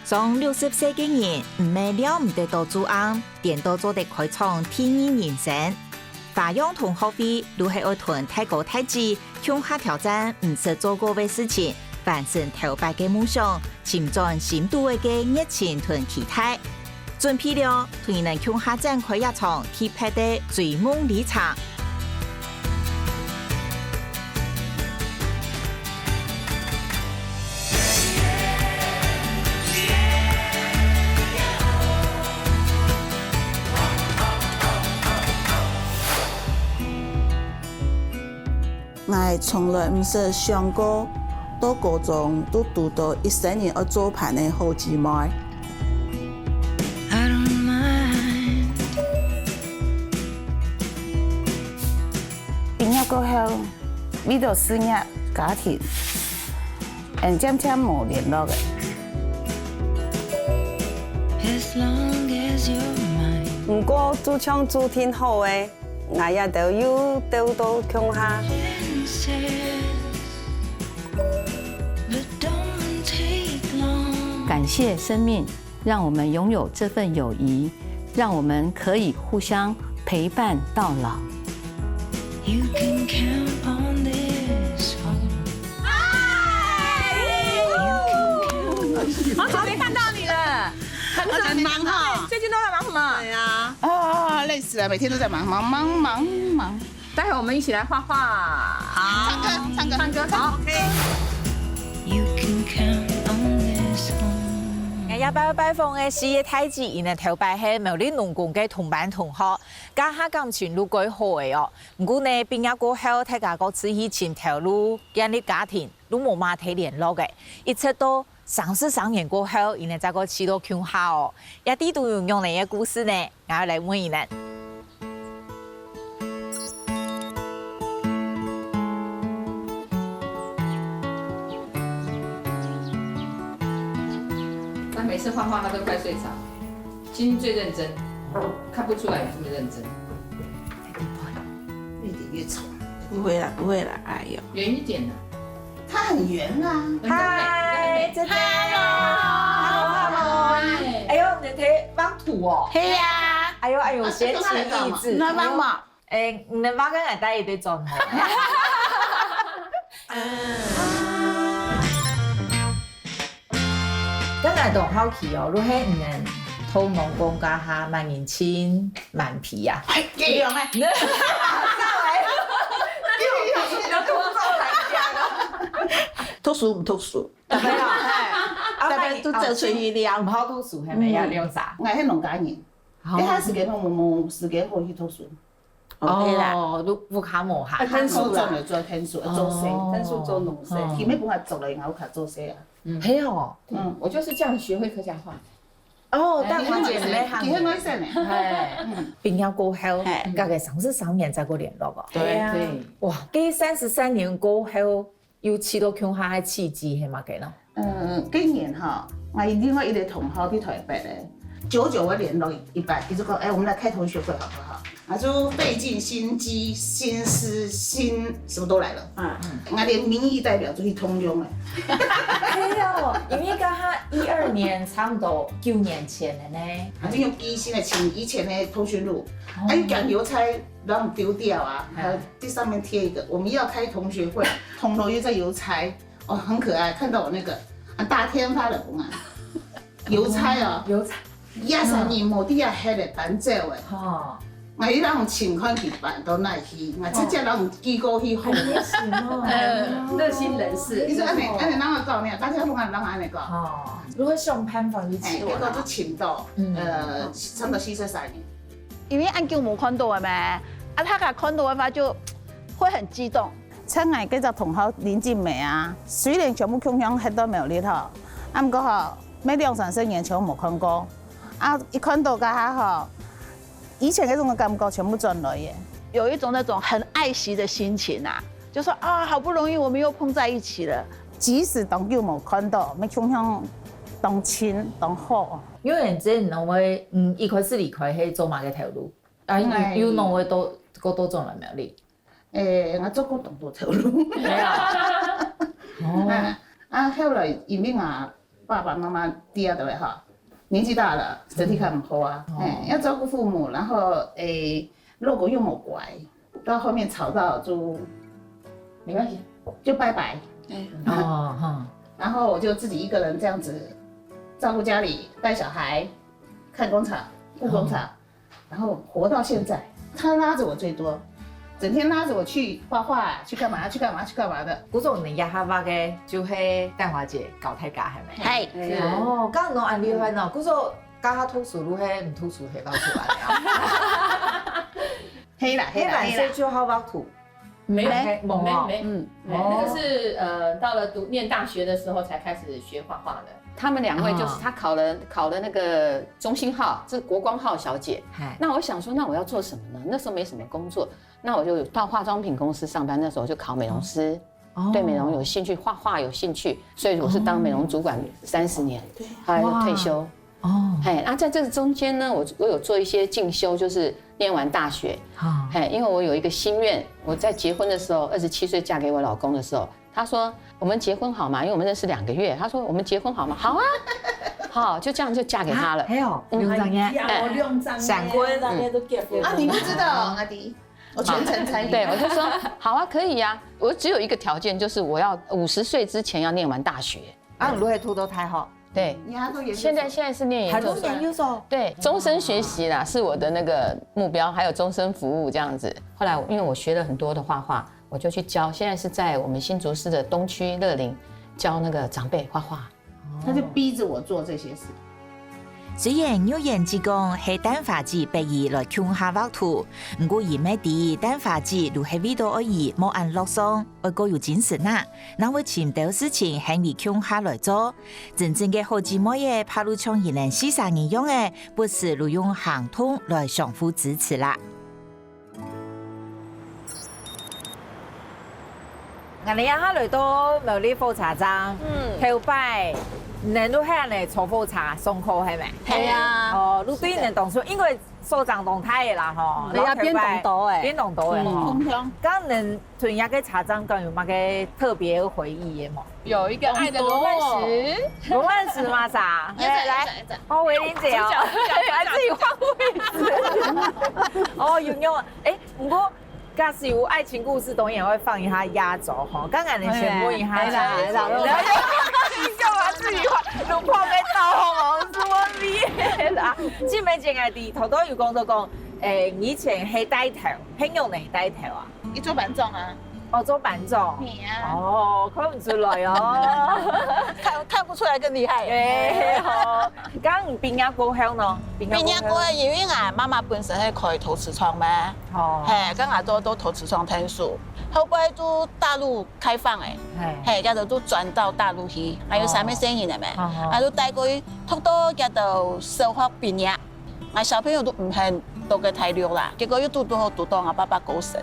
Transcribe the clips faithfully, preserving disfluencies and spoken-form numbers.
上六十歲个人毋係尞毋得到晝暗，顛倒做得開創第二人生。華陽同學會就係愛同大哥大姊共下挑戰毋識做過个事情，完成頭擺个夢想，尋轉心肚个熱情同期待。準備了，同你等共下展開這場特別个追夢旅程。 𠊎從來毋識想過，到高中都堵到一生人愛做伴个好姊妹。畢業過後，為著事業、家庭，𠊎漸漸無聯絡了。毋過，就像註定好个，𠊎也兜又兜到共下。感謝生命，讓我們擁有這份友誼，讓我們可以互相陪伴到老。 好久没看到你了，很久没看到。很忙哈。最近都在忙什么？啊，累死了，每天都在忙，忙忙忙忙。待会我们一起来画画。唱歌，唱歌，唱歌，好，OK。 𠊎這擺拜訪个四个大姊，佢等頭擺係苗栗農工个同班同學，這下感情都蓋好个哦。毋過呢，畢業過後，大家各自去尋頭路，建立家庭，都無麼个聯絡个。一直到三十三年過後，佢等再過聚到共下哦。這底肚有仰仔个故事呢？𠊎愛來問佢等。 他每次畫畫他都快睡着，今天最認真，看不出來有這麼認真。越疊越醜。不會啦，不會啦，哎呦，遠一點啦，它很圓啊。很美，很美。嗨，姐姐。Hello，hello。哎呦，你的腿放土哦。嘿呀，哎呦，哎呦，閒情逸致。那幫忙。哎，你的媽跟俺帶一堆磚頭。剛才當好奇哦，如果你能透露講該下滿人情滿皮啊？哎，這樣哎，你的工作來講，讀書毋讀書，大家啊，大家都走出去了。毋好讀書，係咪？要用啥？我係農家人，一下時間無無時間好去讀書。OK啦，哦，都屋下無下。看書啦，做做做事，看書做農事，佢乜幫我做了，然後佢做事啊。係哦，嗯，我就是這樣學會客家話。哦，但我姐妹還佢很愛生呢。哎，畢業過後，大概三十三年再過聯絡哦。對啊，對，哇，這三十三年過後，有去到共下个契機係麼个呢？嗯，今年哈，我另外一個同學去台北咧，久久會聯絡一擺，佢就講，哎，我們來開同學會好不好？他就費盡心機、心思、心什麼都來了。啊，我連民意代表都去通用了。係哦，因為剛好一二年，差不多九年前的呢。啊，就用寄信來請以前的通訊錄，啊，又講郵差讓我們丟掉啊，還有這上面貼一個，我們要開同學會，銅鑼又在郵差，哦，很可愛，看到我那個啊，打電話了，我嘛，郵差哦，有才一三年無地啊，黑的搬走哎，哈，我一讓情況去搬到那去，我直接讓寄過去好。熱心人士你說按呢，按呢讓我講呢，大家不敢讓我按呢講。哦，如何想辦法去哎，去結果就請到，呃，差不多四十三年。因為恁久無看到了咩，啊，大家看到的話就會很激動。像𠊎這隻同學林靜美啊，雖然全部共鄉歇到苗栗吼，啊，毋過吼，每兩三十年全部無看過，啊，一看到該下吼，以前那種的感覺全部轉來耶。有一種那種很愛惜的心情啊，就說啊，好不容易我們又碰在一起了。即使當久無看到，乜共鄉當親當好。因為你這你會，嗯，一開始離開係做麼个頭路？啊，哎有有攏會到過到轉來苗栗？誒，我做過當多頭路。係啊。哦，啊，啊，後來因為啊，爸爸妈妈爹的哈，年纪大了，身体看不好啊，哎，要照顾父母，然后诶，如果又没乖，到后面吵到就没关系，就拜拜。哦，哈，然后我就自己一个人这样子照顾家里、带小孩、看工厂、顾工厂，然后活到现在。他拉着我最多，整天拉着我去画画，去干嘛，去干嘛，去干嘛的。古总人家哈巴个就係丹华姐搞太假，係咪？嗨，哦，刚刚恁厉害呢，古总刚刚读书路係唔读书係搞出来啊？黑啦，黑啦，黑啦黑板色。就好好读，没有，没没没，嗯，那个是呃，到了读念大学的时候才开始学画画的。他们两位就是啊他考了考了那个中兴号，这是国光号小姐。嗨，那我想说，那我要做什么呢？那时候没什么工作，那我就到化妆品公司上班。那时候我就考美容师，哦对美容有兴趣，画画有兴趣，所以我是当美容主管三十年，后来就退休。哦，嘿，啊，在这个中间呢，我我有做一些进修，就是念完大学，好，嘿，因为我有一个心愿，我在结婚的时候，二十七岁嫁给我老公的时候，他说我们结婚好吗？因为我们认识两个月，他说我们结婚好吗？好啊，好，就这样就嫁给他了。还有用这样，漂亮，闪婚啊，你不知道，阿迪，我全程参与。对，我就说好啊，可以呀、我只有一个条件，就是我要五十岁之前要念完大学。啊，你会读到太好，对，你还读研究所现在现在是念研究所。还读研究所，对，终身学习啦，是我的那个目标，还有终身服务这样子。后来因为我学了很多的画画，我就去教。现在是在我们新竹市的东区乐龄教那个长辈画画。他就逼着我做这些事。虽然有人只讲係丹华姐逼佢来共下畫圖，毋過佢乜知丹华姐就係為到愛佢無恁落爽，愛過有精神啊，那會尋兜事情喊佢共下來做。真正个好姊妹仔，怕路像佢等四儕人樣仔，不時就用行動來相互支持啦。 𠊎等這下來到苗栗火車站，嗯，頭擺，你等都係恁樣坐火車上課係無？係啊。哦，你對你等當初，因為所長當大个啦吼，對啊，然後頭擺變當多欸變當多欸吼。通通該你等對這個車站敢有麼个特別个回憶个無？有一个爱的羅曼史，羅曼史嘛啥？來來，哦，維玲姐哦，還自己換位置。哦，有用啊。哎，不過假使有愛情故事，當然會放一下壓軸吼。剛剛你先問一下，哎啦哎啦了解，幹嘛自己換？有破被盜吼，是我逼的啦。金梅姐，你頭頭有講到講，哎，你以前係帶頭，係仰般帶頭啊？你做班長啊？哦，做班長。你啊，哦，看不出來哦。看看不出來更厲害。哎，好。剛你畢業過後呢？畢畢業過後，因為𠊎媽媽本身係開陶瓷廠嘛，哦，嘿，跟𠊎做做陶瓷廠𢯭手，後背就大陸開放欸，嘿，嘿，該就就轉到大陸去，還有三個生意了嘛，哦啊就帶過去，讀到該就小學畢業，啊小朋友都毋肯到个大陸啦，結果又堵堵好堵到𠊎爸爸過身，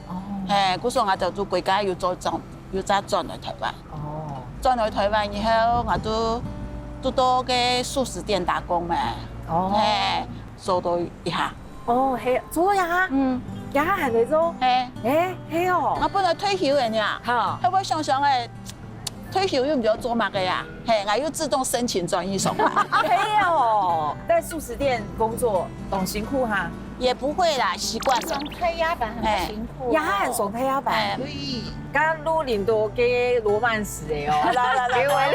哦，嘿，故所𠊎就就歸家又再轉又再轉來台灣。哦，轉來台灣以後，𠊎都都到个素食店打工嘛，哦，嘿，做到一下，哦，嘿，做呀，嗯，呀，還在做，嘿，哎，嘿哦，我本來退休个呢，好，後尾想想欸，退休又毋曉做麼个呀，嘿，𠊎又自動申請轉去上班。嘿哦，在素食店工作當辛苦哈，也不會啦，習慣了。上太壓板很辛苦哦。呀，很爽太壓板，哎，对，剛剛錄恁多个羅曼史的哦，來來來給我來，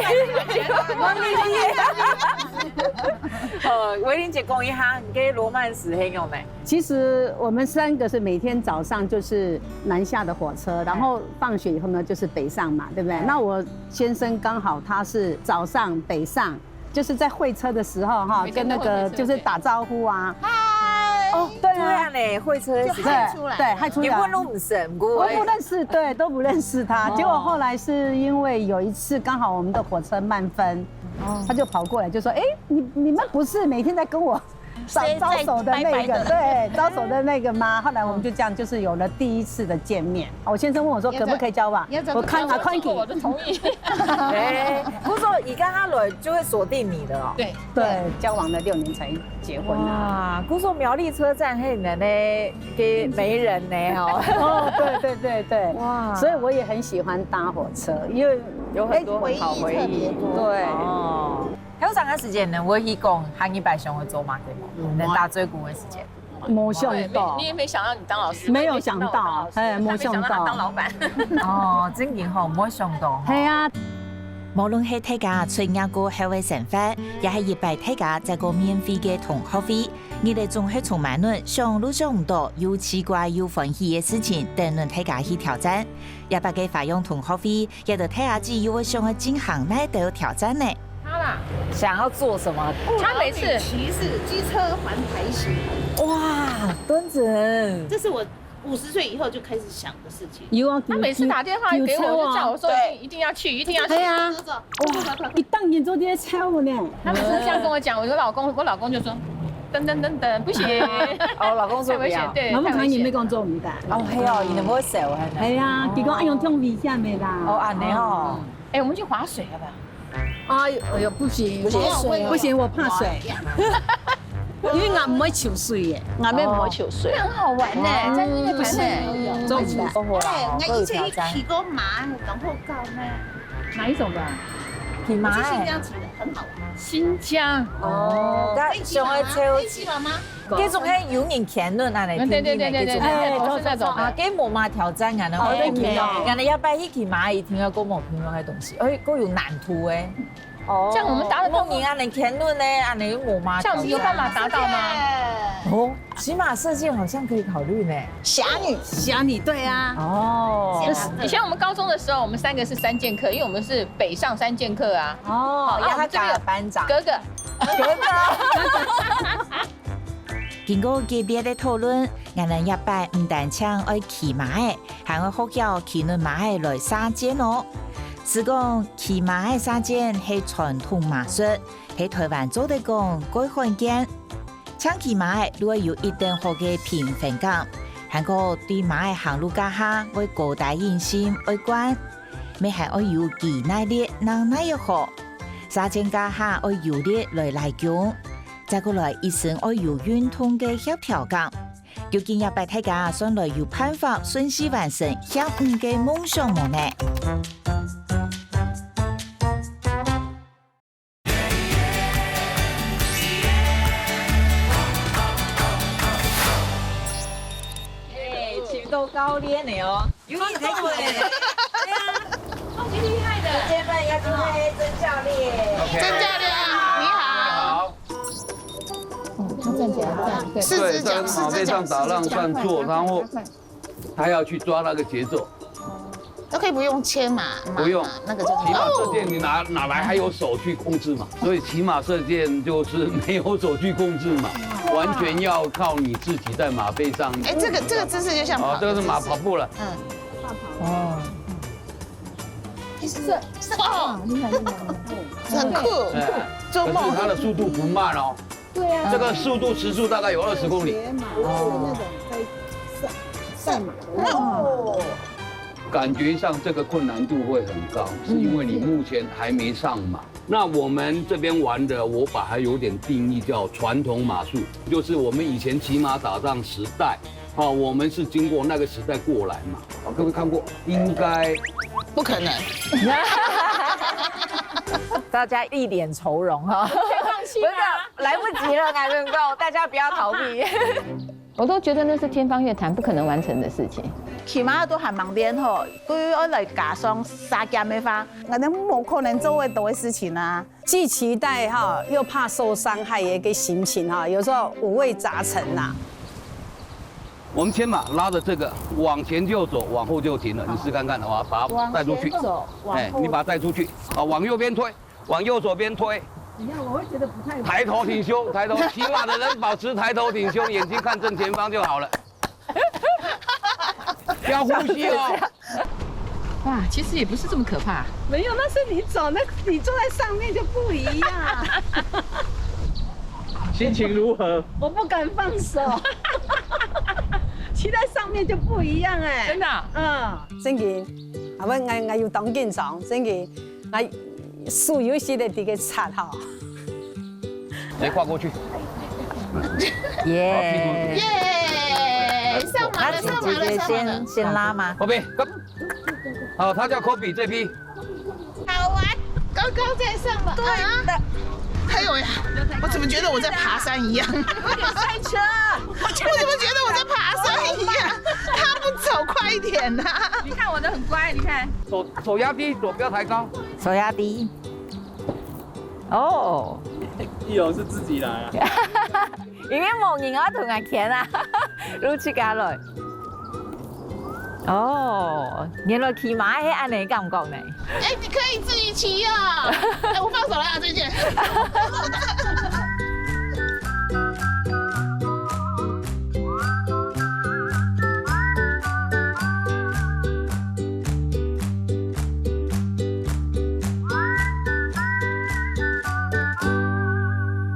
哦，維玲姐講一下，你个羅曼史很有沒？其实我们三个是每天早上就是南下的火车，然后放学以后呢就是北上嘛，对不对？那我先生刚好他是早上北上，就是在会车的时候哈，跟那个就是打招呼啊，嗨，哦，对啊，對啊，你會車的時候，就喊出來，对，喊出来。你問都毋識，毋過我不认识，对，都不认识他。结果后来是因为有一次刚好我们的火车慢分，他就跑过来就说：“哎，你你们不是每天在跟我招招手的那个，对，招手的那个吗？”后来我们就这样，就是有了第一次的见面。我先生问我说可不可以交往，我看啊看我就同意。哎，不是說一看他來就會鎖定你的哦。对，对，交往了六年才结婚啊。哇，故所苗栗車站係你个媒人呢哦。哦，对对对对，哇所以我也很喜欢搭火车，因为有很多很好回憶。对。哦，該時間呢，會去講下禮拜想愛做麼个無？嗯，等打嘴鼓个時間。無想到。對，沒，你也沒想到你當老師，沒有想到，我也沒想到我當老師，哎，沒想到。他沒想到他當老闆。哦，正經吼，無想到吼。係啊。無論係大家出外過後个生活，也係一擺大家再過面會个同學會，你兜總係充滿恁想都想毋到又奇怪又歡喜个事情，等等大家去挑戰。這擺个花樣同學會， 這兜大阿姊又會想愛進行哪兜挑戰呢？好啦，想要做什麼？他每次騎士機車環台行，哇，端正，這是我五十歲以後就開始想的事情。有啊，他每次打電話給我，就叫我說一定，一定要去，一定要去。對啊，哇，一當然做這些菜呢。他每次這樣跟我講，我就老公，我老公就說，等等等等，不行。哦，老公說不要。太危險，對，我們看你沒工作，我們打。哦，係哦，你們不會寫，我還能。係啊，結果哎喲，這樣危險的啦。哦，恁呢哦。 哎，我們去划水要不要？哎喲，哎喲，不行，不行，不行，我怕水，因為𠊎毋會泅水耶，𠊎也毋會泅水。那很好玩呢，在那邊玩呢。不行，做毋得。哎，𠊎以前騎過馬，然後搞呢。哪一種的？騎馬。我去新疆騎的，很好玩。新疆。哦，該想愛抽。可以騎馬嗎？ 該種係有人牽輪恁呢，對對對對對對，不是那種的。啊，該無麼挑戰恁呢，哦，該無。恁呢一擺去騎馬，一定愛過無平常个東西，哎，過有難度哎。哦，這樣我們打得動嗎？無人恁呢牽輪呢，恁呢又無麼挑戰。這樣我們有辦法達到嗎？哦，騎馬射箭好像可以考慮呢。俠女，俠女，對啊。哦，以前我們高中的時候，我們三個是三劍客，因為我們是北上三劍客啊。哦，好，啊，我們這邊有班長。哥哥。哥哥。 經過激烈个討論，𠊎等這擺毋單淨愛騎馬仔，還愛學曉騎等馬仔來射箭哦。斯講騎馬仔射箭係傳統馬術，係臺灣做得講蓋罕見。淨騎馬仔就愛有一等好个平衡感，還過對馬仔行路該下愛高低應性愛慣，乜還愛有肌耐力正耐得好。射箭該下愛有力來拉弓， 再過來一身愛有運動个協調感。究竟這擺大家算來有辦法順序完成協議个夢想無呢？哎，請到教練了哦。 有你在過嘞。對啊，超級厲害的。这边要准备曾教练。OK。曾教练，你好。好。哦，他站起来站，对。四只脚，对，在马背上打浪算坐，四只脚，然后他要去抓那个节奏。都可以不用牵嘛，不用，那个就是。骑马射箭，你哪，哪来还有手去控制嘛？所以骑马射箭就是没有手去控制嘛，完全要靠你自己在马背上。哎，这个，这个姿势就像跑步，哦，这个是马跑步了。嗯。 哦，是，是，哦，厉害，厉害，厉害。很酷，哎，做梦。可是它的速度不慢哦。对啊。这个速度时速大概有二十公里。哦。赛马的。哦。感觉上这个困难度会很高，是因为你目前还没上马。 那我们这边玩的，我把它有点定义叫传统马术，就是我们以前骑马打仗时代，啊，我们是经过那个时代过来嘛。啊，各位看过，应该不可能。大家一脸愁容哈。可以放弃吗？不是，来不及了，感觉够，大家不要逃避。 我都觉得那是天方夜谭，不可能完成的事情。起码都还蛮练吼，对我来加上射箭的话，我们无可能做得到的事情啊。既期待哈，又怕受伤害的一个心情哈，有时候五味杂陈呐。我们牵马拉着这个往前就走，往后就停了，你试看看好不好？把它带出去。往前走，往后。哎，你把它带出去，啊，往右边推。 往右手边推。你看，我会觉得不太抬头挺胸，抬头，骑马的人保持抬头挺胸，眼睛看正前方就好了。不要呼吸哦。哇，其实也不是这么可怕。没有，那是你走，那你坐在上面就不一样。心情如何？我不敢放手。骑在上面就不一样哎。真的啊？嗯，正经，啊，我，我，我有当紧张，正经。 啊，手有一些的这个擦哈。直接跨过去。耶。耶，上马了，上马了，上马了。先，先拉吗？Kobe，go。好，他叫 Kobe 这批。好玩，高高在上了。对的。啊，哎呦喂，我怎么觉得我在爬山一样？有点赛车。我怎么觉得我在爬山一样？他不走快一点呐、你看我的很乖，你看。手手压低，手不要抬高。手压低。哦，一楼是自己来啊。因为某人要同我牵啊，入去家了。哦，原来骑马是安尼感觉呢。哎，你可以自己骑哦。哎，我放手了啊，再见。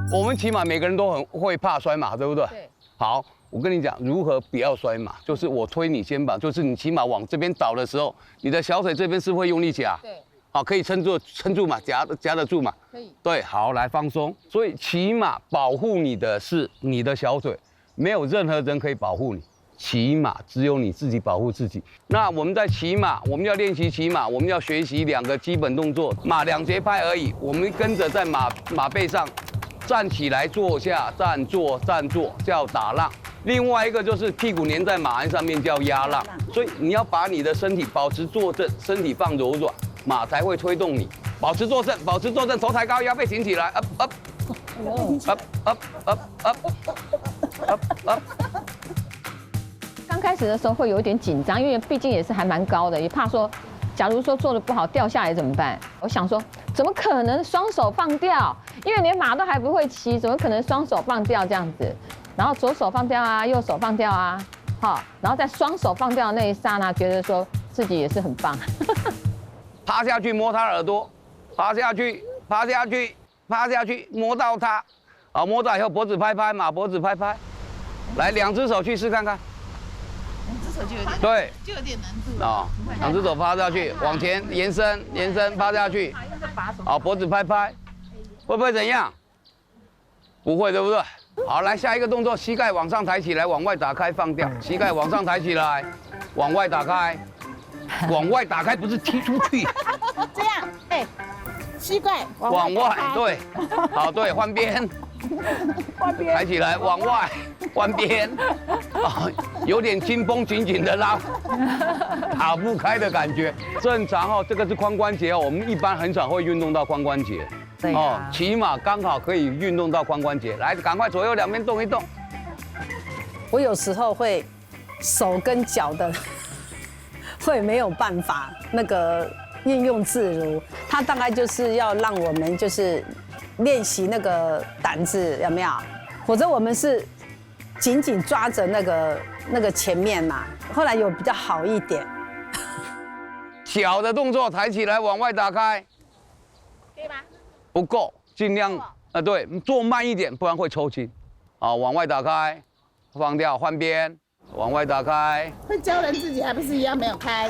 我们起码每个人都很会怕摔嘛，对不对？对。好，我跟你讲，如何不要摔马，就是我推你肩膀，就是你起码往这边倒的时候，你的小腿这边是会用力夹，对，好，可以撑住，撑住嘛，夹夹得住嘛。可以。对，好，来放松。所以起码保护你的是你的小腿，没有任何人可以保护你。起码只有你自己保护自己。那我们在骑马，我们要练习骑马，我们要学习两个基本动作，马两节拍而已，我们跟着在马马背上站起来，坐下，站坐站坐，叫打浪。另外一个就是屁股粘在马鞍上面叫压浪，所以你要把你的身体保持坐正，身体放柔软，马才会推动你。保持坐正，保持坐正，头抬高，腰背挺起来，up up up up up up up up。刚开始的时候会有一点紧张，因为毕竟也是还蛮高的，也怕说，假如说做的不好掉下来怎么办？我想说，怎么可能双手放掉？因为连马都还不会骑，怎么可能双手放掉这样子？然后左手放掉啊，右手放掉啊，好，然后在双手放掉的那一刹那，觉得说自己也是很棒。趴下去摸他耳朵，趴下去，趴下去，趴下去，摸到他。好，摸到以后脖子拍拍，马脖子拍拍，来，两只手去试看看。这手就有点，对，就有点难度了。啊，两只手趴下去，往前延伸，延伸趴下去，好，脖子拍拍，会不会怎样？不会，对不对？好，来下一个动作，膝盖往上抬起来，往外打开，放掉，膝盖往上抬起来，往外打开，往外打开，不是踢出去。这样，哎，膝盖往往外，打开，对，好，对，换边，换边抬起来，往外，换边，啊，有点紧绷紧紧的拉，打不开的感觉。正常哦，这个是髋关节哦，我们一般很少会运动到髋关节。对啊，哦，起码刚好可以运动到髋关节。来，赶快左右两边动一动。我有时候会手跟脚的会没有办法那个运用自如，它大概就是要让我们就是练习那个胆子，有没有？否则我们是紧紧抓着那个那个前面嘛。后来有比较好一点。脚的动作抬起来，往外打开，可以吗？不够，尽量啊，对，做慢一点，不然会抽筋。啊，往外打开，放掉，换边，往外打开，会教人自己还不是一样没有开？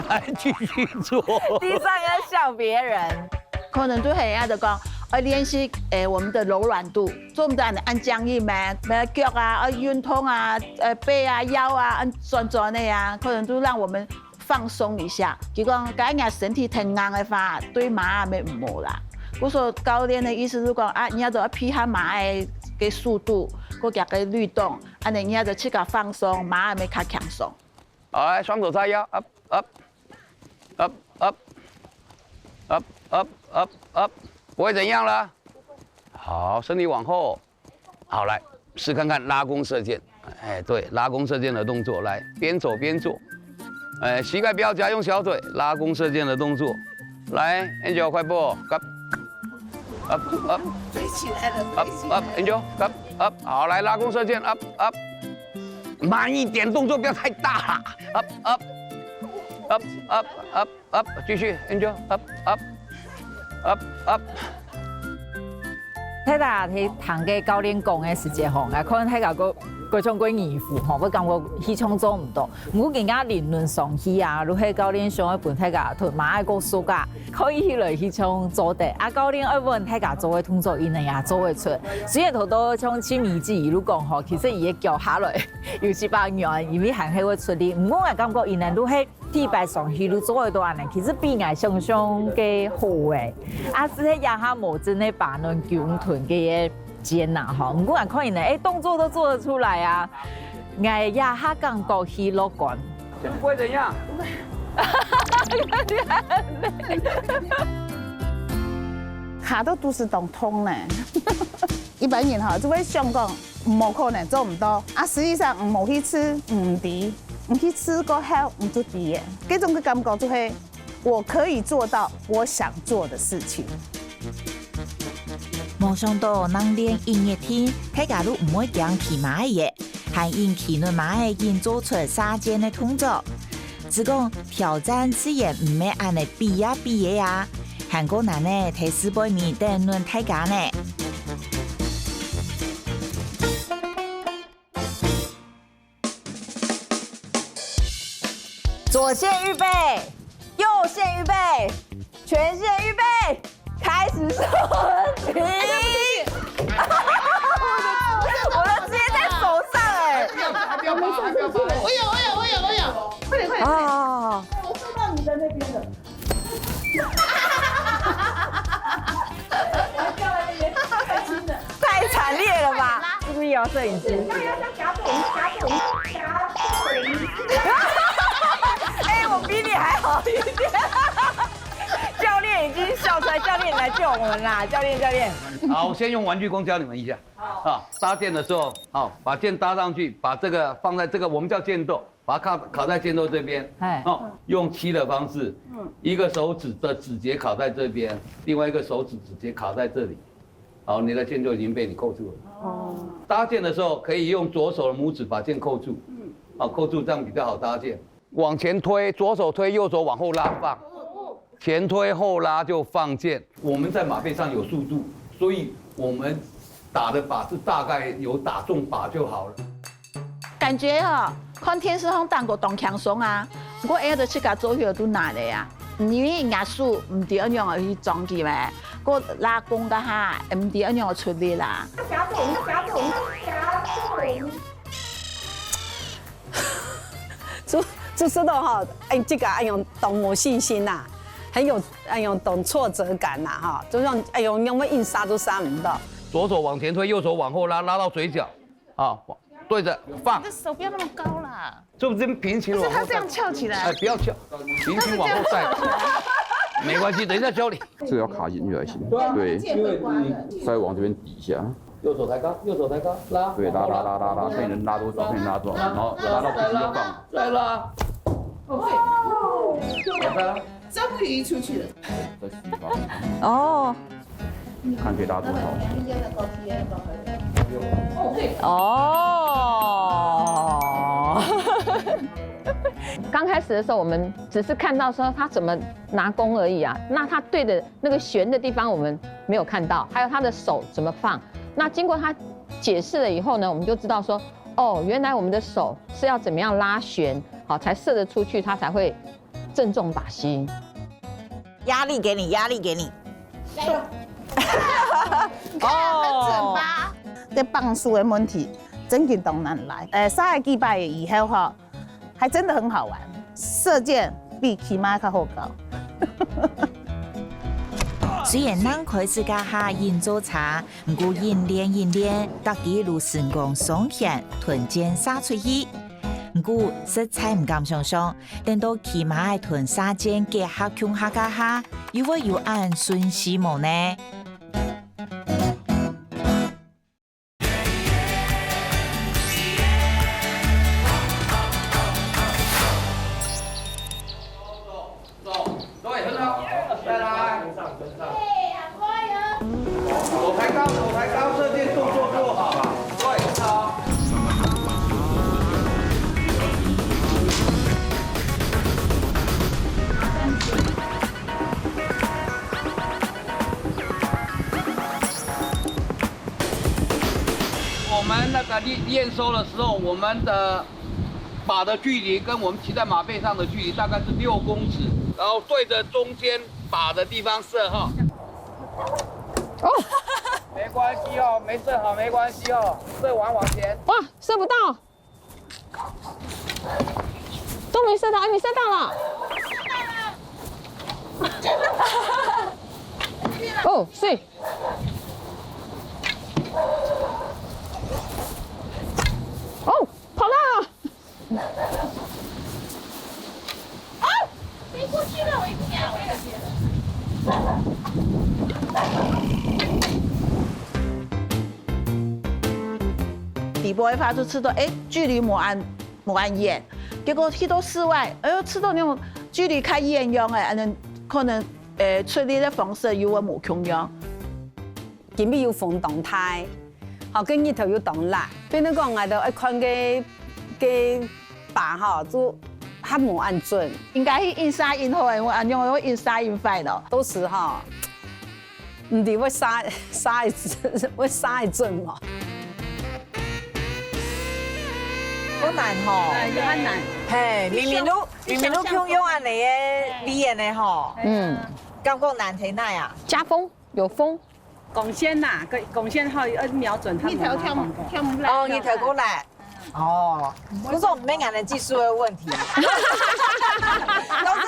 来继续做。第三个笑别人。可能對係啊，就講愛練習誒，我們的柔軟度，做毋得恁恁僵硬咩？咩腳啊，愛運動啊，誒背啊、腰啊，恁轉轉个啊，可能就讓我們放鬆一下。佢講，該若身體忒硬个話，對馬啊乜毋好啦。故所教練个意思係講啊，你愛做配合馬个个速度，个佢个律動，恁呢你愛做自家放鬆，馬啊乜較輕鬆。好，來，雙手叉腰，up up up up up up up up，不会怎样了。好，身体往后。好，来试看看拉弓射箭。哎，对，拉弓射箭的动作，来边走边做。哎，膝盖不要夹，用小腿拉弓射箭的动作。来，Angel 快步，up up up，飞起来了，up up，Angel up up，好，来拉弓射箭，up up。慢一点，动作不要太大啦。Up up up up up up，继续，Angel，up up up up。大家在聽个教練講个時節吼，𠊎看大家个个種个衣服吼，會感覺氣象做毋到。毋過今日理論上去啊，如果教練想要分大家同馬个个手啊，可以起來氣象做得。啊，教練愛分大家做个動作，佢能也做得出。雖然頭到像七米子一路講吼，其實佢个腳下來有幾百年，因為還係會出力。毋過𠊎感覺佢能都係第一擺上去就做得到恁樣，其實比𠊎想像个好欸。啊，只係這下無真个把恁久長个間吶吼，毋過𠊎看人呢，欸，動作都做得出來啊。𠊎這下感覺佢樂觀。就不會怎樣？下到肚屎當痛呢。一般人吼，就會想講，無可能做毋到。啊，實際上，你無去試，你毋知。你去試過後，你就知了。這種个感覺就係，我可以做到我想做的事情。無想到，能練一日天，大家都毋會驚企嫲仔，還用企輪嫲仔緊做出射箭个動作。只講挑戰自然毋係恁樣比呀比个啊，還過難呢，在四背尾等等大家呢。 左線預備，右線預備，全線預備，開始射擊！我的，我的直接在手上欸！不要怕，不要怕，不要怕。我有，我有，我有，我有。快点，快点，快点。啊，我射到你的那边了。掉在那边，太轻了。太慘烈了吧！是不是也要攝影師？要要要夾住我們，夾住我們，夾住我們。哎，我比你還好一點。教練已經笑出來，教練你來救我們啦！教練，教練。好，我先用玩具弓教你们一下。啊，搭箭的时候，好，把箭搭上去，把这个放在这个我们叫箭斗，把它卡卡在箭斗这边，哎哦，用七的方式，一个手指的指节卡在这边，另外一个手指指节卡在这里，好，你的箭就已经被你扣住了。哦，搭箭的时候可以用左手的拇指把箭扣住，好，扣住这样比较好搭箭。往前推，左手推，右手往后拉放。前推后拉就放箭。我们在马背上有速度，所以我们打的靶是大概有打中靶就好了。感覺吼，看電視上當過當輕鬆啊，毋過愛到自家做起來都難个啊。因為人家手毋知愛仰般去裝佢咩，个拉弓个下，毋知愛仰般出力啦。夾住我們，夾住我們，夾住我們。主主持人哈，哎，這个哎喲，當無信心呐，很有哎喲，當挫折感呐哈，就像哎喲，因為硬殺都殺毋到。左手往前推，右手往后拉，拉到嘴角，啊，对着放你，的手不要那么高啦，就这边平行往后带但是它这样。翘起来哎，，不要翘，平行往后带，没关系，等一下教你。这个要卡进去才行。对啊对，因为你稍微往这边抵一下。右手抬高，右手抬高，拉，对，拉拉拉拉拉，看你能拉多少，看你拉多少，然后拉到不行就放。再拉。再拉。终于出去了。再试一发，哦看可以拉多少。哦，刚开始的时候，我们只是看到说他怎么拿弓而已啊，那他对的那个弦的地方我们没有看到，还有他的手怎么放。那经过他解释了以后呢，我们就知道说，哦，原来我们的手是要怎么样拉弦，好才射得出去，它才会正中靶心。壓力給你，壓力給你。很準吧？這放手个問題真經當難來。呃，射了幾擺以後吼，還真的很好玩，射箭比騎馬較好搞。雖然人開始加下緊做差，毋過緊練緊練，逐日都成功上弦，吞箭射出去。毋過實在毋敢想像，等到騎馬仔同射箭結合共下加下，又會有恁順序無呢？ 走，走，对，很好，再来。手抬高，手抬高，射箭动作做好。对，很好。我们那个验验收的时候，我们的 靶的距离跟我们骑在马背上的距离大概是六公尺，然后对着中间靶的地方射哈。哦，没关系哦，没射好没关系哦，射完往前。哇，射不到！终于射到，哎，你射到了。哦，是。哦，跑到了。啊！飞过去了，我一定要。底部个話就知道，哎，距离无恁无恁远，结果去到室外，哎哟，知道那种距离较远样个，恁呢可能，呃，出力个方式又会无共样。今日有风当大，好，跟日头又当辣，变得讲，𠊎都爱看个个把吼，就还无恁准。应该去印刷印好个，我恁样会印刷印坏咯。到时吼，毋知会杀杀一会杀一阵无？好难吼。哎，有点难。嘿，明明都明明都共样恁呢个语言呢吼，嗯，感觉难在哪啊？加风，有风。光线呐，光光线好，要瞄准他们嘛。日头跳跳不来。哦，日头过来。哦，不是我们每个人技术的问题，都是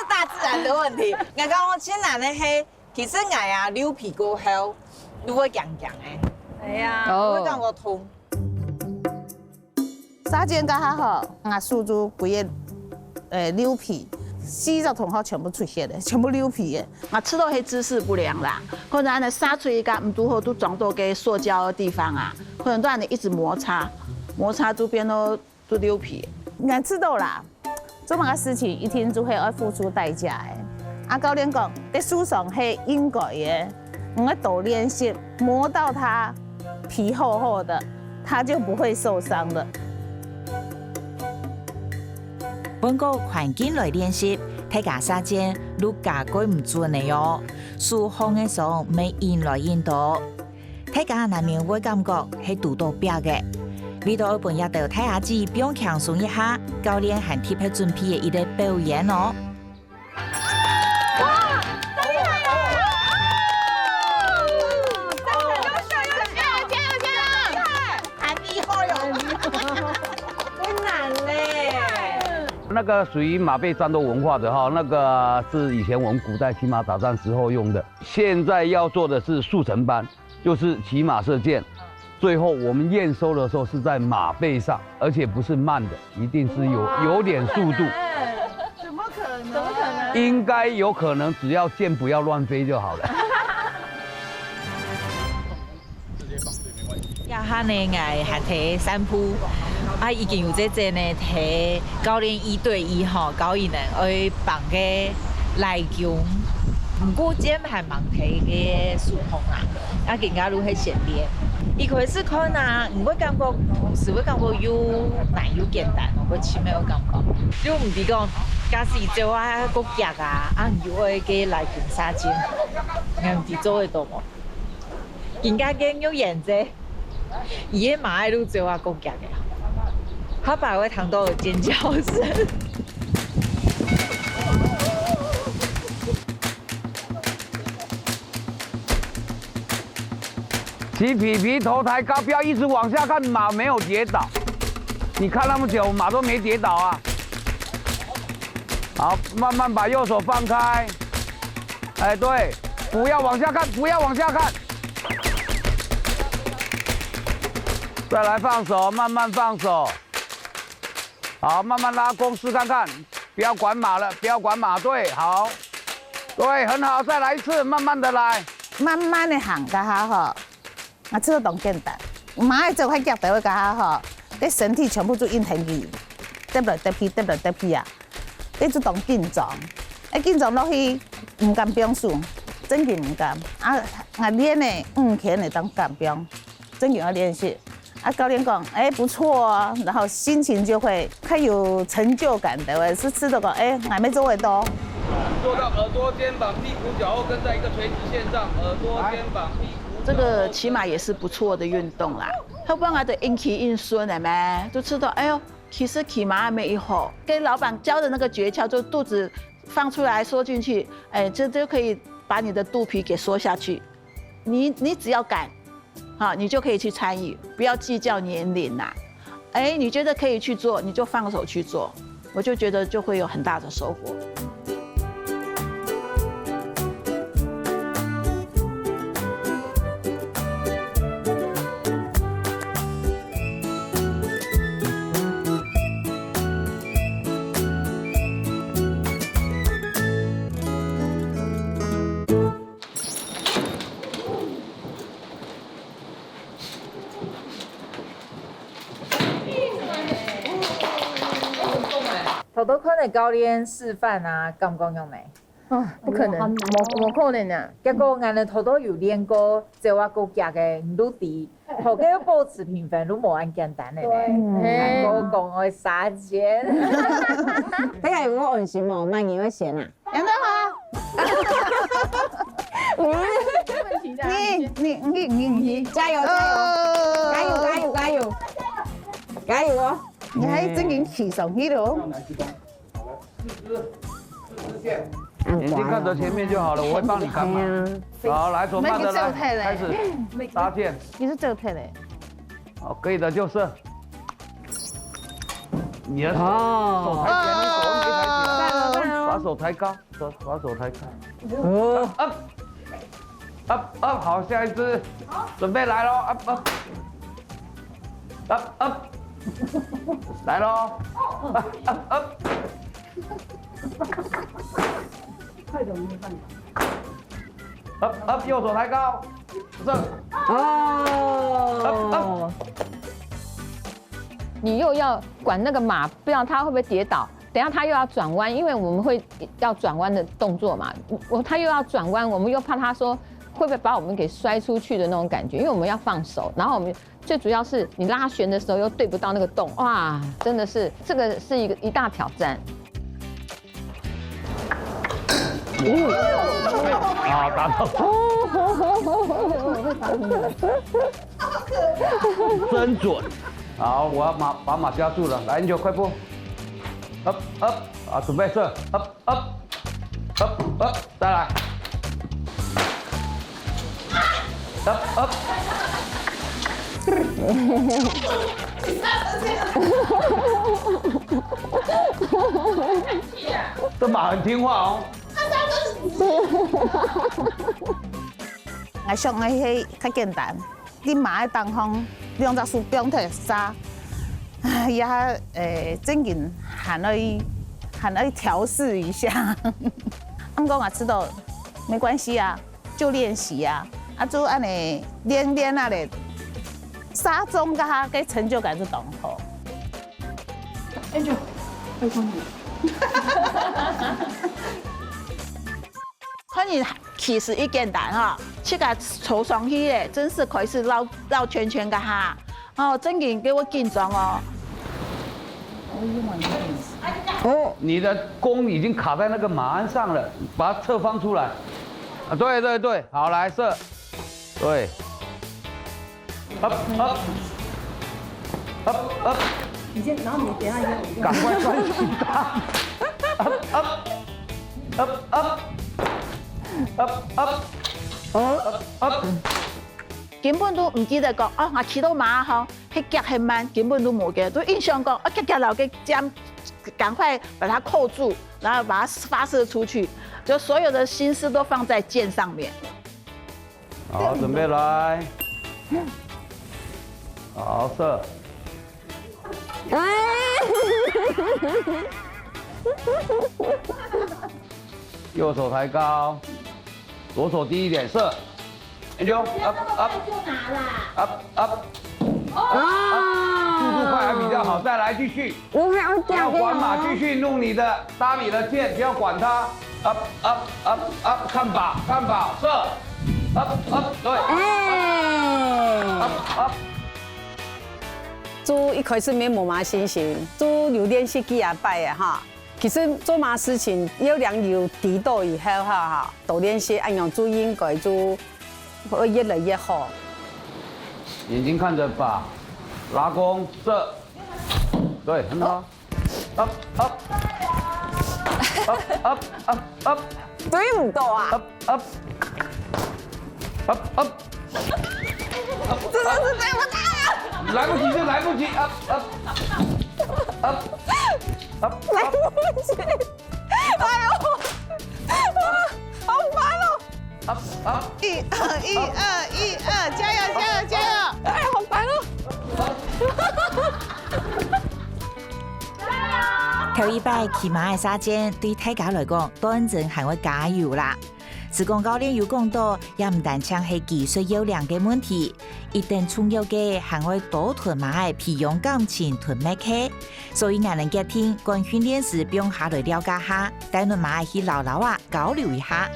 大自然的问题。你刚刚现在那黑，其实矮啊，溜皮过后，都会痒痒哎，哎呀，哦，会感觉痛。沙尖刚好好，啊，树珠不会，呃，溜皮，四只同好全部出血的，全部溜皮的。啊，知道黑姿势不良啦，可能呢杀出一个，唔拄好都撞到个塑胶的地方啊，可能都让你一直摩擦，摩擦就变到都溜皮。你看知道啦，做么个事情一定就会要付出代价的。啊，教练讲，这受伤是应该的，你要多练习，磨到它皮厚厚的，它就不会受伤了。換个环境来练习，大家射箭就加蓋毋準个哦，手項个傷會引來引到。 大家難免會感覺係堵到壁个。為著愛分這兜大阿姊放輕鬆一下，教練還特別準備了一個表演哦。很厲害哦，很厲害。困難嘞。那個屬於馬背戰鬥文化的哈，那個是以前我們古代騎馬打仗時候用的。現在要做的是速成班， 就是騎馬射箭。最後我們驗收的時候是在馬背上，而且不是慢的，一定是有有點速度。怎么可能？怎么可能？应该有可能，只要箭不要乱飞就好了。這下呢，𠊎還在散步，啊，已經有這隻呢，在教練一對一吼，教練呢愛幫个來攻，毋過箭還 望在个手項啊，啊，更加就係先練。一開始看啊，你會感覺，係會感覺又難又簡單，會奇妙个感覺。就毋知講，假使走啊，過遽啊，啊，你又愛个來攻射箭，你毋知做得到無？更加个又遠啫。 佢个馬仔路走啊，過遽个，下擺會聽到尖叫聲。騎皮皮頭抬高，不要一直往下看，马没有跌倒。你看那么久，马都没跌倒啊。好，慢慢把右手放开。哎，对，不要往下看，不要往下看。 再来放手，慢慢放手。好，慢慢拉弓试看看，不要管马了，不要管马。对，好，对，很好，再来一次，慢慢的来。慢慢的行，該下吼，啊，這个當簡單。馬仔走較遽个該下吼，這身體全部就應承佢，趯來趯去，趯來趯去啊。 這就當緊張。哎，緊張落去，毋敢放手，真个毋敢。啊，𠊎練呢，五天呢當敢放，真个愛練習。啊，教練講，哎，不錯哦，然後心情就會較有成就感的，是試著講，哎，𠊎乜做得到。做到耳朵、肩膀、屁股、腳後跟在一個垂直線上，耳朵、肩膀、屁股。这个起码也是不错的运动啦。后半个的硬气硬顺的咩，就知道，哎呦， 其实骑马也没有好，跟老板教的那个诀窍，就肚子放出来缩进去，哎，这就可以把你的肚皮给缩下去。你你只要敢，哈，你就可以去参与，不要计较年龄啦。哎，你觉得可以去做，你就放手去做。我就觉得就会有很大的收获。頭頭看个教練示範啊，感覺樣呢？啊，不可能，無無可能啊！結果𠊎等頭頭有練過，走啊過遽个，你都知，頭个保持平衡都無恁簡單个呢。嗯。還過講愛殺錢。大家有無安心無？萬一會先啊？ 楊德華。你你你你你你，加油加油，加油加油加油，加油哦！你還正經起上去了哦。眼睛看着前面就好了，我會幫你看嘛。好，來，手慢的來，開始搭箭。你是走退嘞。好，可以的，就射。你的手，手抬起来，手没抬起来，把手抬高。 手，把手抬开。哦。Up，up，up，好，下一只，準備來咯，up，up，up，up，來咯，up up up，up up，右手抬高，射，哦，up up，你又要管那個馬，不知道它會不會跌倒。 等下他又要轉彎，因為我們會要轉彎的動作嘛，我他又要轉彎，我們又怕他說會不會把我們給摔出去的那種感覺，因為我們要放手，然後我們最主要是你拉弦的時候又對不到那個洞，哇，真的是這個是一個一大挑戰。啊，打到。真準。好，我要馬把馬加住了，來，你就快步。Up up，啊，準備射，up up up up，再來。Up up。這馬很聽話哦。 𠊎想个係較簡單，你馬个當項兩隻手放忒沙，哎呀，誒，正經還愛還愛調試一下。毋過𠊎知道，沒關係啊，就練習啊，啊就恁呢練練啊咧，沙中該下个成就感就當好。Angel，拜託你。 看你其實已簡單哈，自家坐上去咧，正式開始繞繞圈圈个哈，哦，正經給我緊張哦。哦，你的弓已經卡在那個馬鞍上了，把它側方出來。啊，對對對，好，來射，對。 Up up up up，你先，然後你等一下你趕快抓緊它。Up up up up up up up。根本都毋記得講，哦，𠊎騎到馬吼，係遽係慢，根本都無个，都印象講，哦，遽遽摎个箭，趕快把它扣住，然後把它發射出去，就所有的心思都放在箭上面。 好，準備來。好，射。右手抬高，左手低一點，射。Angel，up up up up。 啊，速度快還比較好，再來繼續。我還要講，不要管馬，繼續弄你的，搭你的箭，不要管它。Up up up up，看靶，看靶，射。Up up，對。哎，up up。就一開始乜無麼信心，就有練習幾下擺个哈。 其實做麼事情要領有底到以後哈，哈，多練習，恁樣就應該就會越來越好。眼睛看著靶，拉弓，射。對，很好。Up up up up up up，對毋到啊。Up up up up。真的是對不到啊。來不及就來不及，up up up。來不及。哎呦，好煩哦！一二一二一二，加油加油加油！哎，好煩哦！頭一擺騎馬个時節，對大家來講，當真還會加油啦。時光教練有講到，也毋單淨係技術要領个問題，一等重要个還愛多同馬仔培養感情同默契。所以𠊎等決定，趕訓練時放下來了解下，帶等馬仔去尞尞啊交流一下。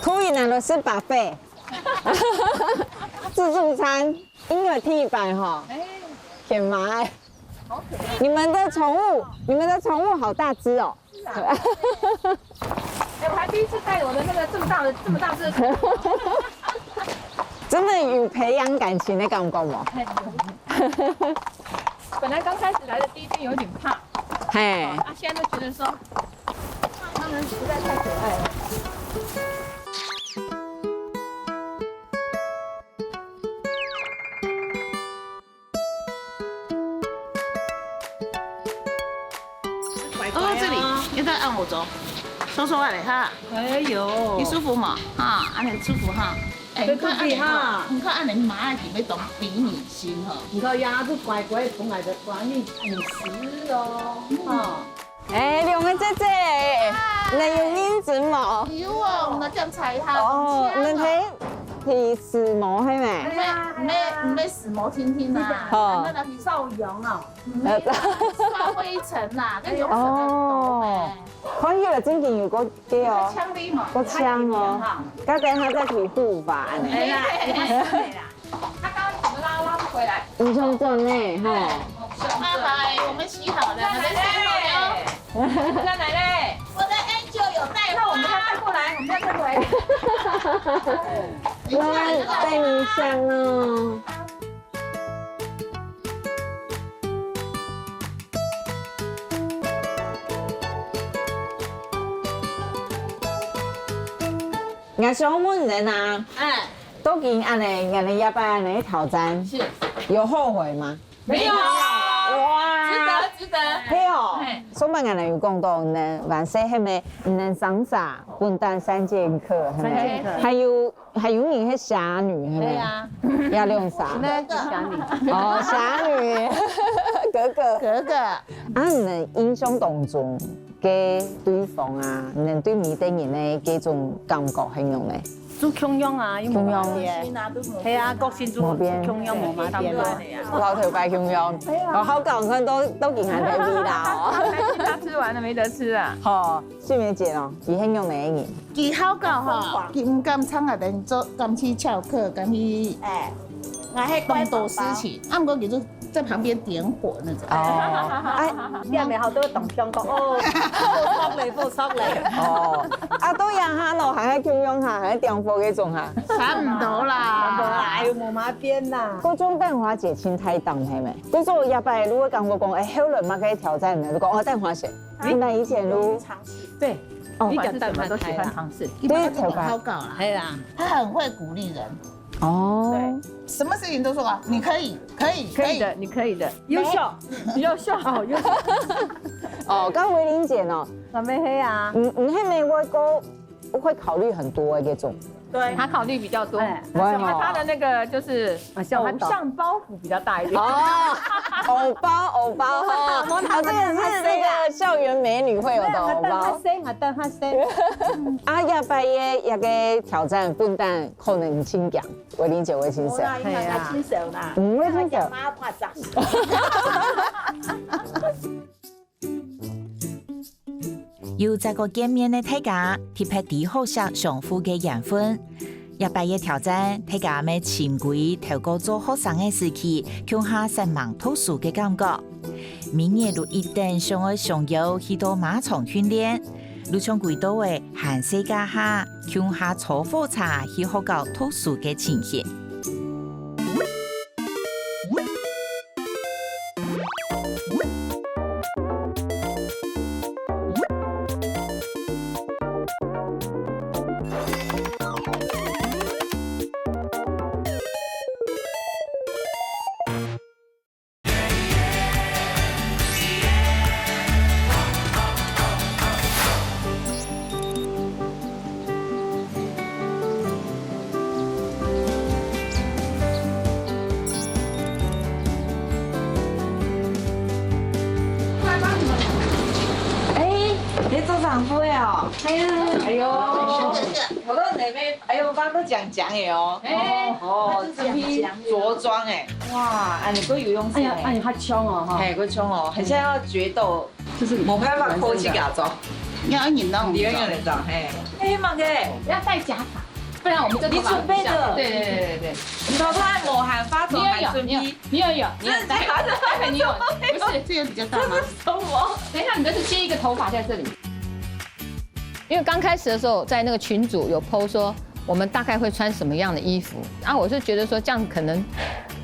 可以拿來食buffet，自助餐，因為第一擺吼，哎，選馬仔。好可愛。你們的寵物，你們的寵物好大隻哦。 是啊。哎，我還第一次帶我的那個這麼大的、這麼大隻的狗。真的有培養感情的感覺嗎？哎，有。本來剛開始來的第一天有點怕，嘿，啊，現在都覺得說，它們實在太可愛了。 哦，這裡，你再按我走，收收啊嘞哈。哎呦，你舒服嗎？哈，恁樣舒服哈。哎，你看恁樣哈，你看恁樣馬仔就會當比你心哈。你看呀，就乖乖，從來就管你飲食哦，哈。 哎，兩個姐姐，你有認真無？有哦，𠊎等檢查一下。哦，你等係，係時髦係無？哎呀，哎呀，毋係，毋係時髦天天啊，吼。那個比較勇哦，呃，刷灰塵啦，跟勇者差不多哦，看起來正經有夠个哦，強力嘛，夠強哦。該等下再皮膚吧，恁樣。哎呀，哎呀，是啦。 他剛剛怎麼拉拉不回來？你想轉呢，吼。拜拜，我們洗好了，我們洗好了。我們再來嘞。我的 angel 有帶花。那我們要再過來，我們要再過來。我要帶你香哦。𠊎想問你啊，哎。 都已經恁樣，恁樣一擺恁樣挑戰，是。有後悔嗎？沒有。哇。值得，值得。係哦。嘿。上擺恁樣有講到，你還細係無？你生蛇，分擔三劍客，係無？三劍客。還有，還有你係俠女，係無？對啊。也兩儕。那個俠女。哦，俠女，格格。格格。啊，你印象當中， 个對方啊，你對每個人个這種感覺係仰呢？就共樣啊，又無共樣。無變。係啊，個性就無變。共樣無嘛變啊。老頭擺共樣。係啊。哦，好搞，你看都，都已經還在位啦哦。他吃完了沒得吃啊。好，秀梅姐哦，佢係仰呢个人？佢好搞吼，佢毋敢參加等做，敢去翹課，敢去，哎，𠊎係當多事情，啊，毋過佢就 在旁邊點火那種。哦，哎，店裡好多同鄉講，哦，好熟嘞，好熟嘞。哦，啊，都一樣哈，喏，還係共樣哈，還係點火該種哈。差毋多啦。哎喲，無嘛變啦。該種蛋花姐盡大膽係無？該種一擺如果講過講，哎，後來嘛可以挑戰呢，就講哦，蛋花姐，你那以前如，對，哦，你講蛋花都喜歡嘗試。對，頭擺。好搞啦。係啦，他很會鼓勵人。哦，對，什麼事情都說啊，你可以，可以，可以的，你可以的，優秀，優秀，哦，優秀。哦，剛維玲姐呢？我們黑啊。你，你還沒問過，會考慮很多的這種。對，他考慮比較多，哎，因為他的那個就是啊，像他懂。偶像包袱比較大一點。哦，偶包，偶包哈，哦，這個是那個校園美女會有的偶包。我等下先，我等下先。啊，下擺个，這個挑戰分擔可能盡強。 維玲姐，維先生。無啦，因為較輕鬆啦。嗯，維先生。媽拍掌。又再過見面个大家，特別知好惜相互个緣分。這擺个挑戰，大家乜尋歸頭過做學生个時期，共下煞猛讀書个感覺。每日都一等想愛相邀去到馬場訓練，就像歸到个寒暑假下， 共下坐火車去學校讀書个情形。不会哦。哎呀，哎呦，我都还没，哎呦，我都讲讲的哦。哎，哦，这皮着装哎，哇，哎，你会游泳水哎呀，哎，你好冲哦哈。哎，会冲哦，很像要决斗，就是没办法扣起假装。要你弄，你要用得着，嘿，哎，蛮个，不要戴假发，不然我们这头发你准备的，对对对对对，你头发还没还发，怎么还准备？你有有，你有有，你有戴，戴很久，不是，这个比较大吗？什么？等一下，你这是接一个头发在这里。因为刚开始的时候，在那个群组有 po 说我们大概会穿什么样的衣服，然后我是觉得说这样可能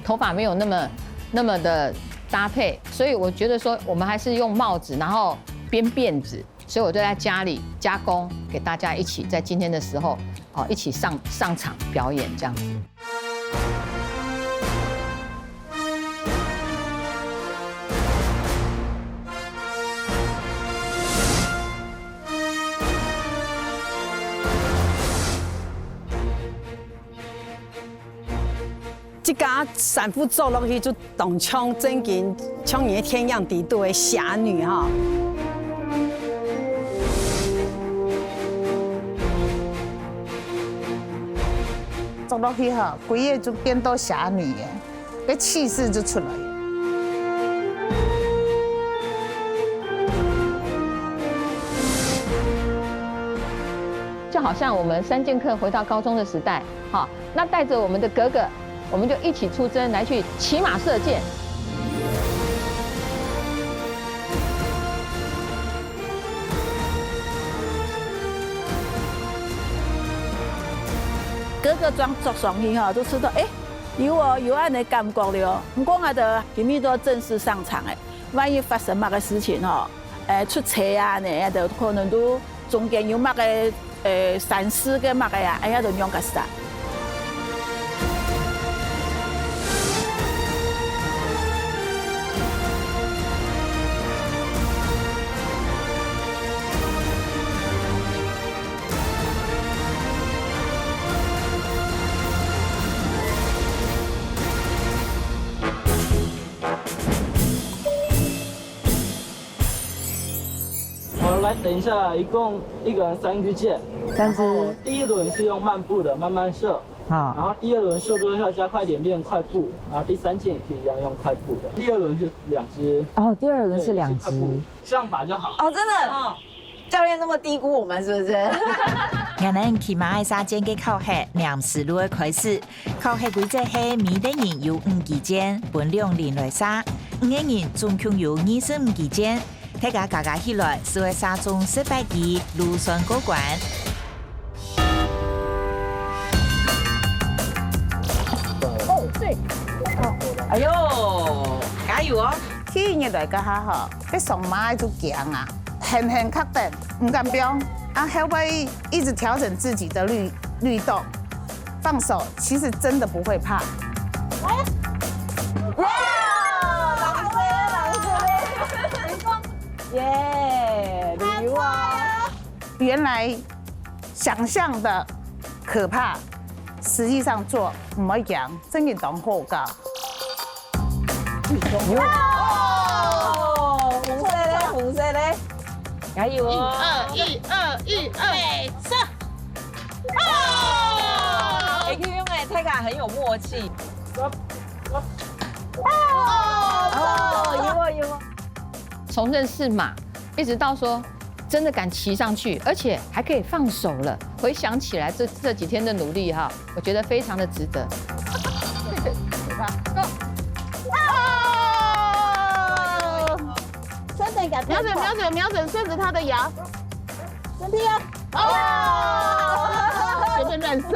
头发没有那么那么的搭配，所以我觉得说我们还是用帽子，然后编辫子，所以我就在家里加工，给大家一起在今天的时候哦一起上上场表演这样子。自家衫褲做落去就當像正經，像你个天樣底肚个俠女哈。做落去哈，規个就變到俠女个，个氣勢就出來。就好像我们三劍客回到高中的时代，哈，那带着我们的格格，我们就一起出征来去骑马射箭。格格裝着上去吼，就知道，哎，有哦，有恁个感覺了哦。毋過𠊎兜今日都正式上場哎，萬一發生麼个事情吼，哎，出差啊，呢，就可能都中間有麼个，呃，閃失个麼个啊，哎呀，都仰結煞。 好，來，等一下，一共一個人三支箭。三支。然後第一輪是用慢步的，慢慢射。好。然後第二輪速度要加快一點，練快步。然後第三箭也可以一樣用快步的。第二輪是兩支。哦，第二輪是兩支。對，是快步。這樣打就好。哦，真的？嗯。教練那麼低估我們是不是？𠊎等騎馬愛射箭个考核，黏時路个開始。 考核規則係每個人有五支箭，分兩輪來射。五個人總共有二十五支箭，大家加加起來，就會射中十八支，就算過關。哦，對。哎喲，加油哦！第一日來个下吼，該上馬就驚啊，狠狠卡等，毋敢飆，啊，後尾一直調整自己的律律動。 放手，其實真的不會怕。耶，旅遊啊！原來想像的可怕，實際上做毋會驚，真个當好搞。哦，紅色嘞，紅色嘞，加油哦！一二一二一二，上！ 哦，哎，可以用哎，大家很有默契。哦，有哦，有哦。从认识马，一直到说真的敢骑上去，而且还可以放手了。回想起来这，这几天的努力哈，我觉得非常的值得。哦，真的敢瞄准，瞄准，瞄准，顺着他的牙。 真的啊！哦，随便乱射。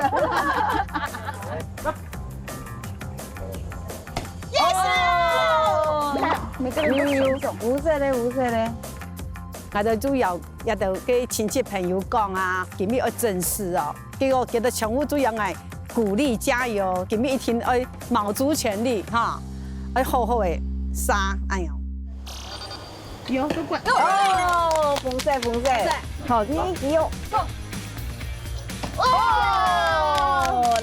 Yes！哦，你看，每個人都有一種。有色的，有色的。𠊎兜主要也都跟親戚朋友講啊，今日愛正式哦。結果覺得全部都要來鼓勵加油，今日一定愛卯足全力哈，愛好好的射，哎喲。 有，都怪。哦，紅色，紅色。好，你一起用。哦，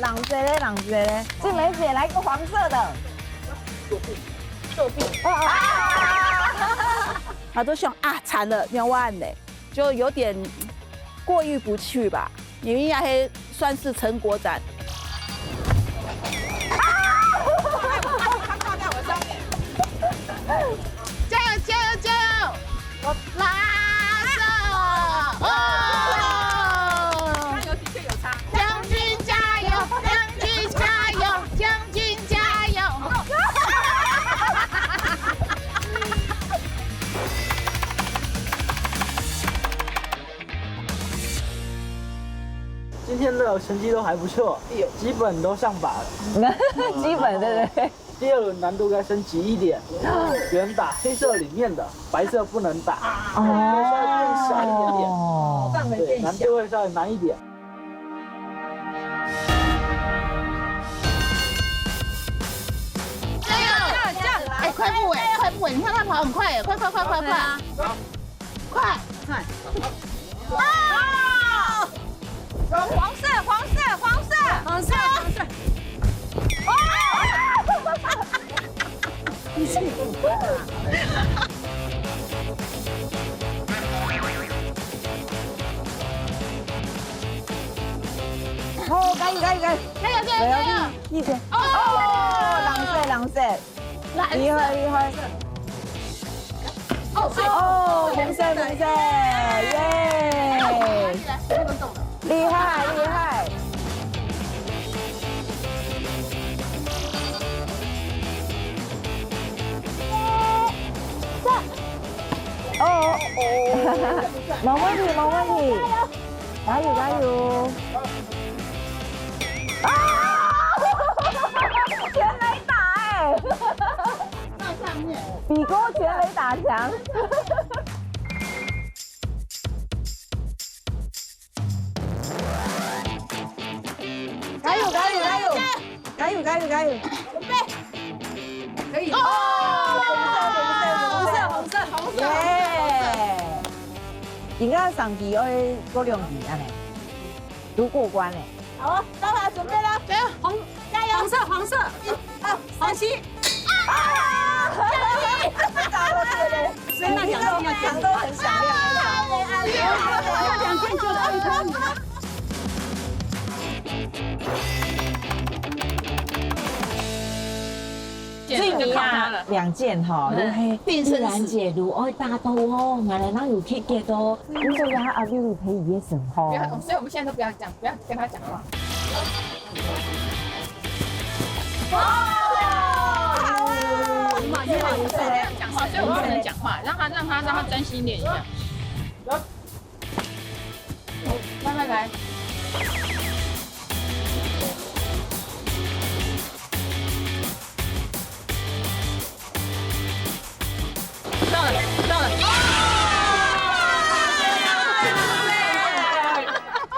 藍色嘞，藍色嘞。這梅姐來個黃色的。作弊，作弊。啊！啊，都想啊，慘了，要完了。就有点过意不去吧，因为也还算是成果展。加油，加油，加油！我拉手！哦！加油，的确有差。将军加油！将军加油！将军加油！今天的成绩都还不错，基本都上榜了。基本对不对？第二轮难度再升级一点，只能打黑色里面的，白色不能打，会稍微变小一点点。哦，对，难度会稍微难一点。哎，快步哎，快步哎！你看他跑很快哎，快快快快快！快！黄色，黄色，黄色，黄色，黄色。哦，加油加油加油！加油加油加油！一点。哦，蓝色蓝色，厉害厉害。哦，红色红色，耶！厉害厉害。哦，没问题没问题。 加油加油！啊！全垒打哎！比过全垒打强。加油加油加油！加油加油加油！可以。哦！红色红色红色红色！耶！ 应该上去要过两题安尼，都过关嘞。好，到了，准备了，加油，红，加油，黄色，黄色，一，二，三，七。所以那两题要讲都很响亮。两件就可以。最尾啊，两件哈，都係玉兰姐都愛打到哦，原來哪有去get到，你做下阿六陪你的生活。不要，所以我们现在都不要讲，不要跟他讲话。哦，嘛，因为我们不能讲话，所以我们不能讲话，让他让他让他专心练一下。慢慢来。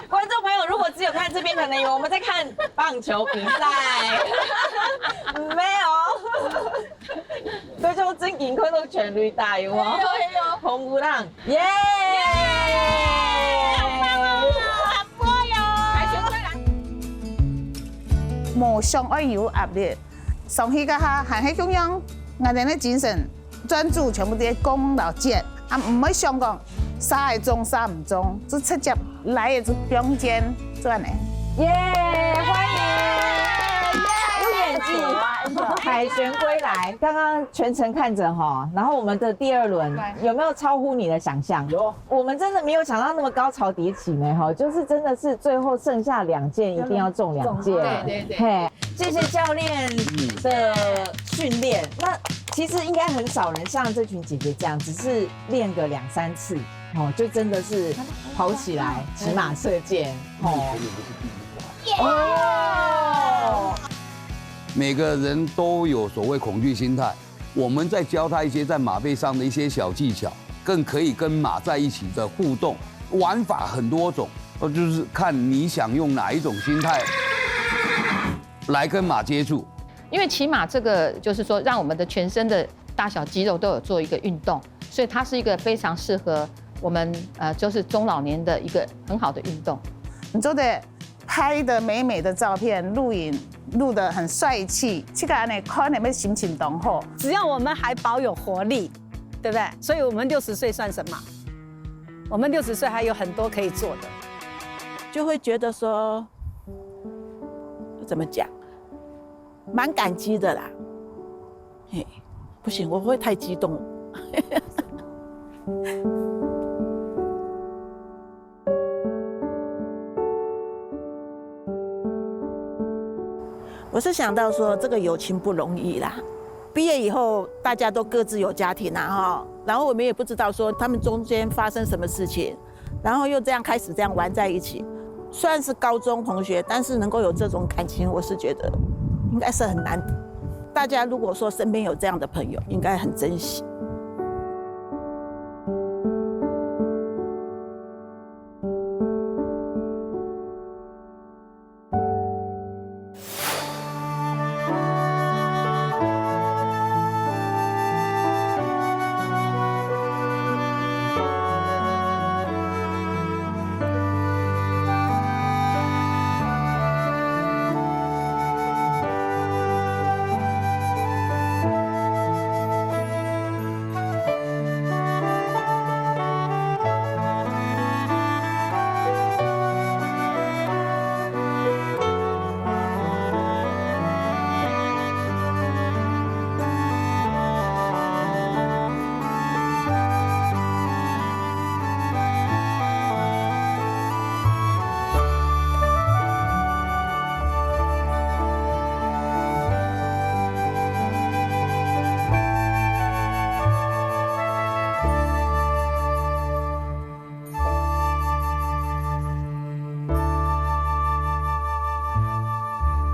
观众朋友，如果只有看这边，可能以为我们在看棒球比赛，没有，观众真紧看到全垒打有哦，红牛人，耶！无想愛有壓力，上去該下還係共樣，𠊎等个精神專注全部在攻摎箭，啊毋會想講射會中射毋中，就直接來个就中間轉个。耶！歡迎，有演技，凱旋歸來。剛剛全程看著哈，然後我們的第二輪有沒有超乎你的想像？有，我們真的沒有想到那麼高潮迭起呢哈，就是真的是最後剩下兩件一定要中兩件。對對對。嘿，謝謝教練的訓練。那其實應該很少人像這群姐姐這樣，只是練個兩三次，哦，就真的是跑起來，騎馬射箭，哦。哦。每个人都有所谓恐惧心态，我们在教他一些在马背上的一些小技巧，更可以跟马在一起的互动，玩法很多种，呃，就是看你想用哪一种心态来跟马接触。因为骑马这个就是说，让我们的全身的大小肌肉都有做一个运动，所以它是一个非常适合我们呃就是中老年的一个很好的运动。你做得拍的美美的照片，录影录得很帅气，这个安尼看你们心情当好。只要我们还保有活力，对不对？所以我们六十岁算什么？我们六十岁还有很多可以做的。就会觉得说，怎么讲，蛮感激的啦。嘿，不行，我会太激动。我是想到说，这个友情不容易啦。毕业以后，大家都各自有家庭啦，哈，然后我们也不知道说他们中间发生什么事情，然后又这样开始这样玩在一起，虽然是高中同学，但是能够有这种感情，我是觉得应该是很难得。大家如果说身边有这样的朋友，应该很珍惜。